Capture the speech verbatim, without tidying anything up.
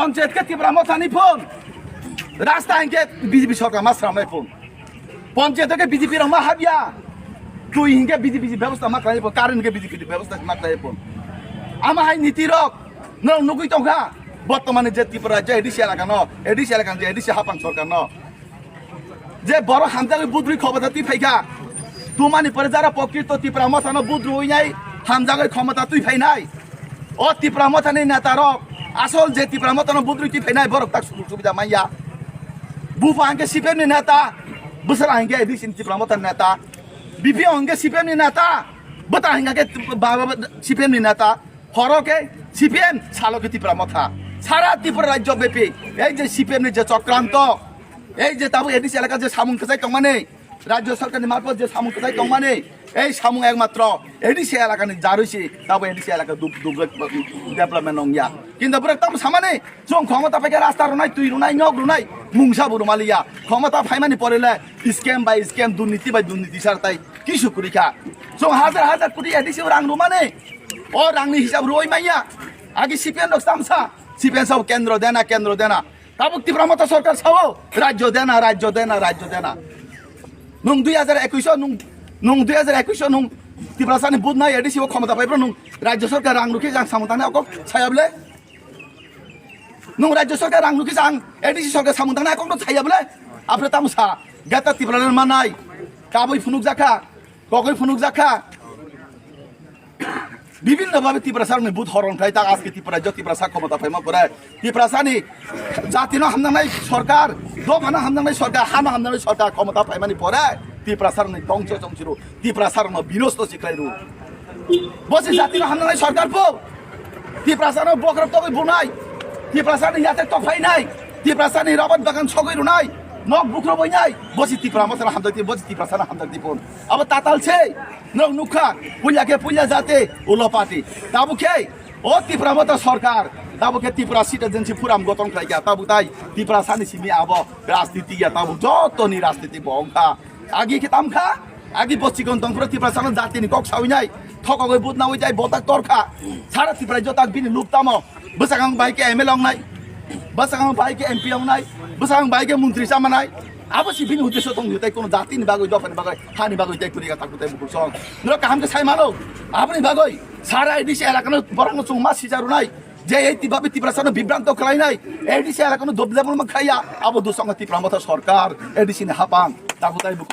Panchayat khe Tipra Mothani phone. Rasta hinkhe B J P sorkar ma sramnai phone. Panchayat khe B J P rok ma habya. Twi hinkhe B J P bebosta ma khlai phone. Current hinkhe B J P bebosta ma khlai phone. Ama hai niti rok. Norok nugwi tongkha. Bortomani je Tripura je A D C elaka no, A D C elaka je A D C hapang sorkar no. Je borok hamjagwi budrwi khobota twi phaikha. Tumani pore jara pokrito Tipra Mothano budrwi nai hamjagwi khomota twi phainai. O Tipra Mothani neta rok, asol je Tipra Mothano budrwi twi phainai borok tak sujug subida manya. Bufa hwnkhe C P M ni neta, bwswra hwnkhe A D C ni Tipra Mothani neta. B P O hwnkhe C P M ni neta, bwta hwnkhe ba-, ba-, ba-, C P M ni neta. Horo khe C P M, salo khe Tipra Motha. Sara Tripura rajyo bepi ei je C P M ni je chokranto, ei je tabuk A D C elaka je samung kwchai tongmani, rajyo sorkarni marpot je samung kwchai tongmani, ei samung ekmatro A D C elakani jarwi si tabuk A D C elaka dub-, dub-, development wngya. Kintu borok tamo samani, chwng khomota phaikhe rasta rwnai, twi rwnai, nok rwnai, mungsa bo rwmaliya. Khomota phaimani pore le scam bai scam, durniti bai durniti sar tai kisu kwrwi kha. Chwng hajar hajar koti A D C o rang rwmani, o rangni hisab rwui manya. Agi C P M rok tamsa, C P M sao kendro dena, kendro dena. Tabuk Tipra Motha sorkar sao, rajyo dena, rajyo dena, rajyo dena. Nung dui hajar ekush o, nung, nung dui hajar ekush o, nung Tiprasani budnai A D C o khomota phaibro, nung rajyo sorkar rang rukhi jang samung tangnai okok sayable. Nung rajyo sorkar rang rukhi jang A D C sorkar samung tangnai okok no sayable. Apre tamsa, gata Tiprasani manai, kabui phunuk jakha, kogui phunuk jakha. Bibhinno bhabe Tiprasarokni but horon khlai ta, aske Tiprasa, Tiprasa khomota phaima pore Tiprasani jatino hamjaknai sorkar, dophano hamjaknai sorkar, hano hamjaknai sorkar khomota phaimani pore Tiprasarokni tongse tongsiru, Tiprasarokno binosto si khlairu. Bo se jatino hamjaknai sorkar bo Tiprasano bokhorok togwi bunai, Tiprasani yatek tokphainai, Tiprasani rabat bagan sogwi rwnai, nok bukhroboinai, bo se Tipra Mothano hamjakdi, bo se Tiprasano hamjakdi phun. Abo tatal se. Norok nukha, puila khe puila jati, ulo party. Tabuk khe, o Tipra Motha sorkar, tabuk khe Tipra Citizenship Forum goton khlaikha, tabuk tai Tiprasani simi abo rajniti ya, tabuk jotoni rajniti bo wngkha. Agi khe tamkha, agi bo chikon tongphuru Tiprasano jatini kok sawinai, thokogwi butnawi tai botak torkha. Sara Tipra jotak bini luk tamo, bwsakang bai khe M L A wngnai, bwsakang bai khe M P wngnai, bwsakang bai khe montri chamanai. Abo si bini uddesho tong tei kono jatini bagwi, dophani bagwi, hani bagwi tei kwrwi ka taku tei bukur song. Norok kaham khe sai mano. Aboni bagwi sara A D C elakano borokno chwng ma sijarwnai. Je ei tibabi Tiprasano bibranto khlainai. A D C elakano development khlaiya. Abo dusongo Tipra Motha sorkar, A D C ni hapang. Taku tei bukur